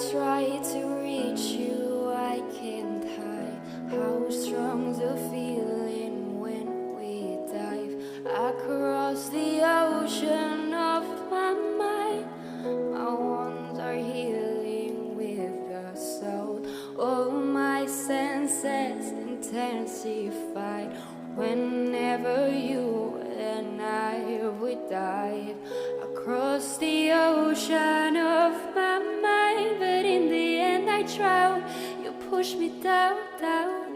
Try to reach you, I can't hide how strong the feeling when we dive across the ocean of my mind. My wounds are healing with the salt. All my senses intensified. Whenever you and I would dive across the ocean of my mind, but in the end I drown. You push me down, down.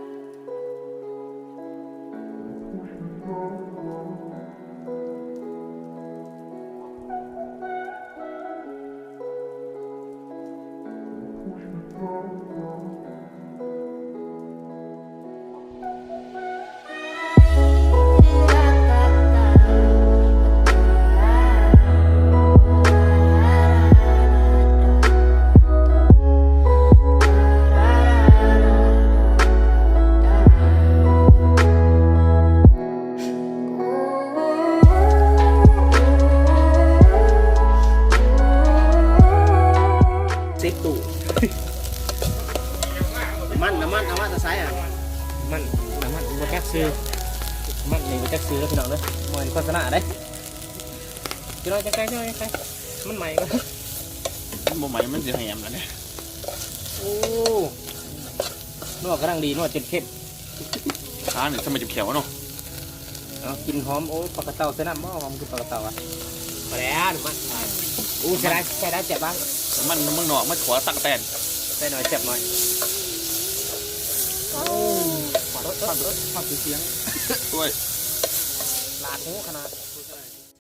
ຕິດຕູ້ ນ້ຳມັນ ນ້ຳມັນ ເອົາມາແຕ່ໃສອະ? ນ້ຳມັນ ນ້ຳມັນບໍ່ຈັກຊື່ ນ້ຳມັນນີ້ບໍ່ຈັກຊື່ເດີພີ່ນ້ອງເດີ ບໍ່ແມ່ນໂຄສະນາເດ້. ຈັກໜ້ອຍ ຈັກໄກ ຈັກໜ້ອຍ ຈັກໄກ ມັນໄໝ້ກ່ອນ ມັນບໍ່ໄໝ້ ມັນຊິແຫມແລ້ວເດ້. ໂອ້ ນົວກຳລັງດີ ນົວຈົນເຂັ້ມ ຂານີ້ທຳໄມເຈັບແຂ້ວເນາະ. ເອົາ ກິ່ນຫອມ ໂອ້ ປາກກະເຕົ່າໃສ່ນ້ຳບໍ່? ຫອມຄືປາກກະເຕົ່າອະ. ພໍແລ້ວ ນ້ຳມັນ ໂອ້ ໃສ່ຫຼາຍ ໃສ່ຫຼາຍແຊບຫຼາຍ. ນ້ຳມັນເມືອງນອກ ມັນຂົວຕັກກະແຕນ ໃສ່ໜ້ອຍແຊບໜ້ອຍ. ໂອ້ ຟັງ ຟັງ ຟັງສຽງ ໂອ້ຍ ຫຼາດຫູຂະໜາດ.